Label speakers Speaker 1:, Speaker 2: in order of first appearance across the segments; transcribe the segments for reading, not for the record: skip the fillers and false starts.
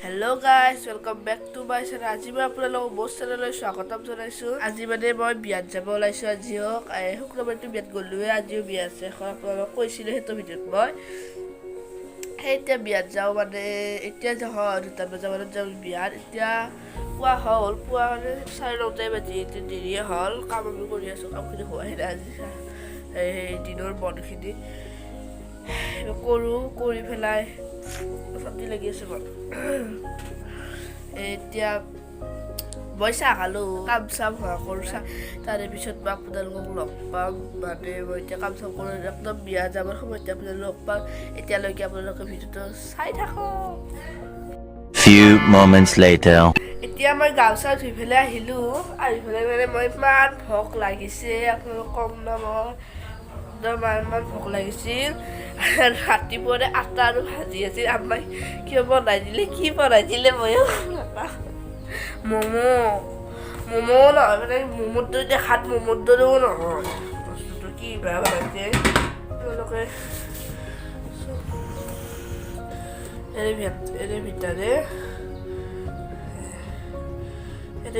Speaker 1: Hello guys, welcome back to my channel. আজি মই আপোনালোকক মোৰ চেনেললৈ স্বাগতম জনাইছোঁ। আজি মানে মই বিয়াত যাব ওলাইছোঁ। আজিও এই শুক্ৰবাৰটো বিয়াত গ'লোৱে, আজিও বিয়া আছে এখন। আপোনালোকক কৈছিলোঁ সেইটো ভিডিঅ'ত মই। সেই এতিয়া বিয়াত যাওঁ, মানে এতিয়া যাওঁ, 2টা বজা মানত যাওঁ বিয়াত। এতিয়া পুৱা হ'ল, পুৱা মানে 9:30টাই বাজি, এতিয়া দেৰিয়ে হ'ল। কাম আমি কৰি আছোঁ, কামখিনি হোৱাই নাই আজি। এই দিনৰ বনখিনি কৰোঁ, কৰি পেলাই চৰ্দি লাগি আছে মোৰ। এতিয়া মই চাহ খালোঁ, কাম চাম হোৱা কৰোঁ চাহ, তাৰে পিছত মই আপোনালোকক লগ পাম। মানে মই এতিয়া কাম চাম কৰোঁ, একদম বিয়া যাবৰ সময়তে আপোনালোক লগ পাম। এতিয়ালৈকে আপোনালোকে ভিডিঅ'টো চাই থাকক।
Speaker 2: Few moments later.
Speaker 1: এতিয়া মই গাও চা ধুই পেলাই আহিলোঁ। আহি পেলাই মানে মই ইমান ভোক লাগিছে, আপোনালোক কম ন, মই একদম ইমান ভোক লাগিছিল। ৰাতিপুৱাৰে আটা আৰু ভাজি আছিল। আম্মাই কিয় বনাই দিলে, কি বনাই দিলে ময়ো নাপাওঁ। ম'ম' ম'ম' নহয়, মানে ম'ম'ৰ দৰে দেখাত ম'ম'ৰ দৰেও নহয় বস্তুটো। কি বেয়া বনাইছে তেওঁলোকে। এৰে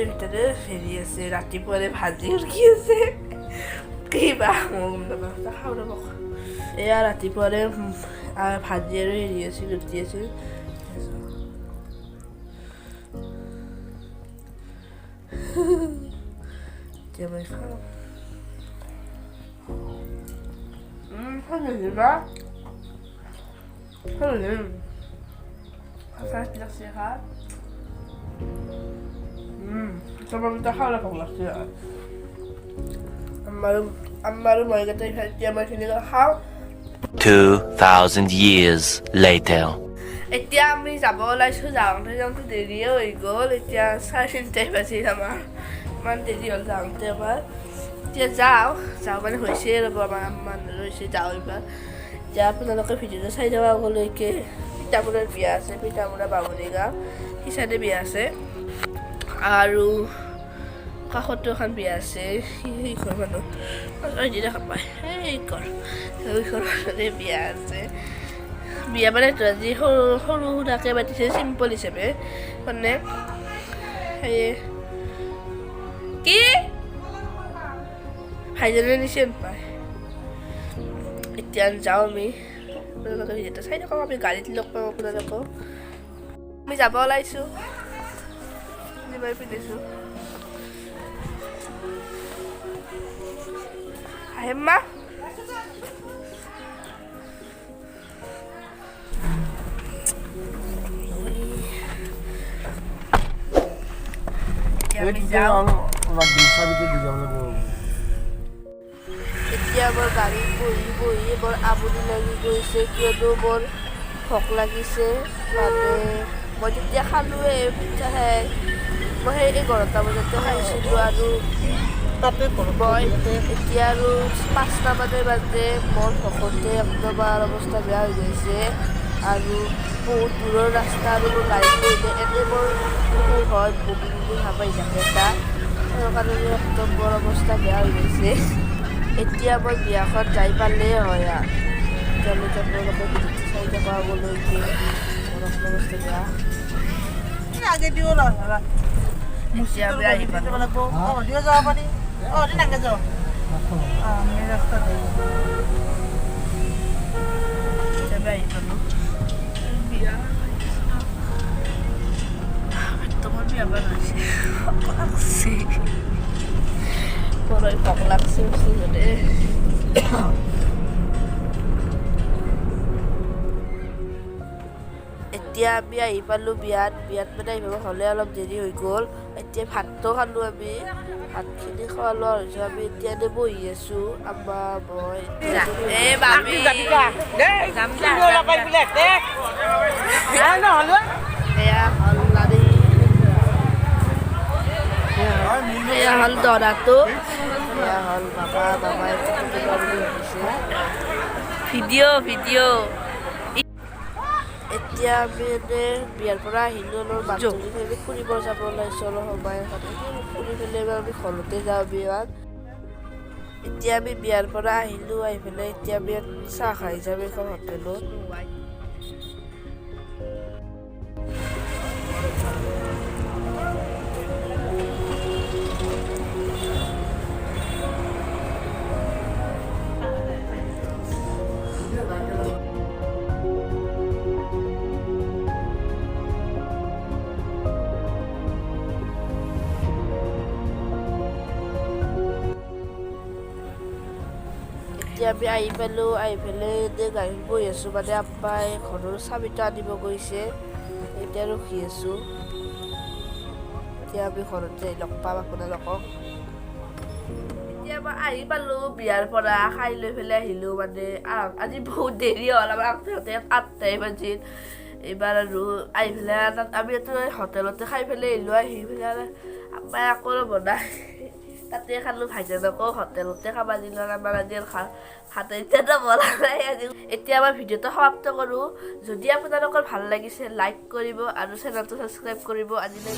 Speaker 1: ভিতৰে হেৰি আছে, ৰাতিপুৱাৰে ভাজি কি আছে কিবা, মই গম নাপাওঁ। খাওঁ ৰ'ব। এয়া ৰাতিপুৱাৰে ভাজি আৰু হেৰি আছিল, ৰুটি আছিল। এতিয়া মই খাওঁ। ভাল লাগছে খা। চবকেইটা খাবলৈ ভোক লাগছে। আমাৰো মই কেইটা এতিয়া মই খিনি খাওঁ।
Speaker 2: 2,000 years later.
Speaker 1: এতিয়া আমি যাব ওলাইছোঁ। যাওঁতে যাওঁতে দেৰিয়ে হৈ গ'ল। এতিয়া 3:30টাই বাজিল আমাৰ, ইমান দেৰি হ'ল যাওঁতে আমাৰ। এতিয়া যাওঁ যাওঁ মানে হৈছে ৰ'ব, আমাৰ মানুহ ৰৈছে, যাওঁ এইবাৰ। এতিয়া আপোনালোকে ভিডিঅ'টো চাই যাব আগলৈকে। পিতামূৰাৰ বিয়া আছে, পিতামূৰা বামুণী গাঁও সেই চাইডে বিয়া আছে আৰু কাষতো এখন বিয়া আছে। সেইঘৰ মানুহ দেখা পায়, সেইঘৰ সেইঘৰ মানুহৰে বিয়া আছে। বিয়া মানে আজি সৰু সৰু সুৰাকৈ পাতিছে, চিম্পল হিচাপে। মানে সেয়ে কি ভাইজনে নিছে পায়। এতিয়া যাওঁ আমি, আপোনালোকে ভিডিঅ'টো চাই থাকক। আমি গাড়ীত লগ পাম আপোনালোকক। আমি যাব ওলাইছোঁ, যিমান পিন্ধিছোঁ। আহিম মা। এতিয়া আমি যাওঁ। এতিয়া মোৰ গাড়ীত বহি বহি বৰ আমনি লাগি গৈছে, কিয়নো মোৰ ভোক লাগিছে। মানে মই তেতিয়া খালোঁৱে পিঠা খাই, মই সেই 11টা বজাতে খাইছিলোঁ আৰু মই এতিয়া আৰু 5টা মানে বাজে। মোৰ ভোকতে একদম আৰু অৱস্থা বেয়া হৈ গৈছে আৰু বহুত দূৰৰ ৰাস্তা আৰু মোৰ গাড়ীত বহিলে এনেই মোৰ অসুখ হয়, বমি বমি ভাৱ আহি থাকে এটা, সেইকাৰণে একদম মোৰ অৱস্থা বেয়া হৈ গৈছে। এতিয়া মই বিয়াখন যাই পালেই হয় আৰু। এতিয়ালৈকে আপোনালোকে ভিডিঅ'টো চাই থাকক আগলৈকে। মোৰ অৱস্থা বেয়া। এতিয়া আমি আহি পালোঁ। এতিয়া আমি আহি পালোঁ বিয়া। তোমাৰ বিয়া বাৰ হৈছে, লাগছে বৰ ভোক লাগছে বস্তুতে। এতিয়া আমি আহি পালোঁ বিয়াত। বিয়াত মানে আহিব হ'লে অলপ দেৰি হৈ গ'ল। এতিয়া ভাতটো খালোঁ আমি, ভাতখিনি খোৱা লোৱা হৈছে। আমি এতিয়া এনেই বহি আছোঁ, আম্মা মই। এয়া হ'ল লাৰি, এয়া হ'ল দৰাটো, এয়া হ'ল বাবা। বাবাই ফটো তোলা বুলি ভাবিছে। Video' video'. এতিয়া আমি এনে বিয়াৰ পৰা আহিলোঁ, অলপ বান্ধৱী ফেমিলি ফুৰিব যাব ওলাইছোঁ। অলপ সময় ফুৰি পেলাই এবাৰ আমি ঘৰতে যাওঁ বিয়াত। এতিয়া আমি বিয়াৰ পৰা আহিলোঁ, আহি পেলাই এতিয়া আমি ইয়াত চাহ খাই যাম এখন হোটেলত। আমি আহি পালোঁ। আহি পেলাই এতিয়া গাড়ীত বহি আছোঁ, মানে আপ্পাই ঘৰৰ চাবিটো আনিব গৈছে, এতিয়া ৰখি আছোঁ। এতিয়া আমি ঘৰত যাই লগ পাম আপোনালোকক। এতিয়া মই আহি পালোঁ বিয়াৰ পৰা, খাই লৈ পেলাই আহিলোঁ। মানে আজি বহুত দেৰি হ'ল, আমাৰ আহোঁতে 8টাই বাজিল। এইবাৰ আৰু আহি পেলাই তাত আমি এইটো হোটেলতে খাই পেলাই আহিলোঁ। আহি পেলাই আৰু আপ্পাই আকৌ বনাই তাতে খালোঁ। ভাইজানকো হোটেলতে খাব দিলোঁ। আৰু আমাৰ আজি ভাত এতিয়াতো বনা নাই আজি। এতিয়া আমাৰ ভিডিঅ'টো সমাপ্ত কৰোঁ। যদি আপোনালোকৰ ভাল লাগিছে, লাইক কৰিব আৰু চেনেলটো ছাবস্ক্ৰাইব কৰিব। আজিলৈ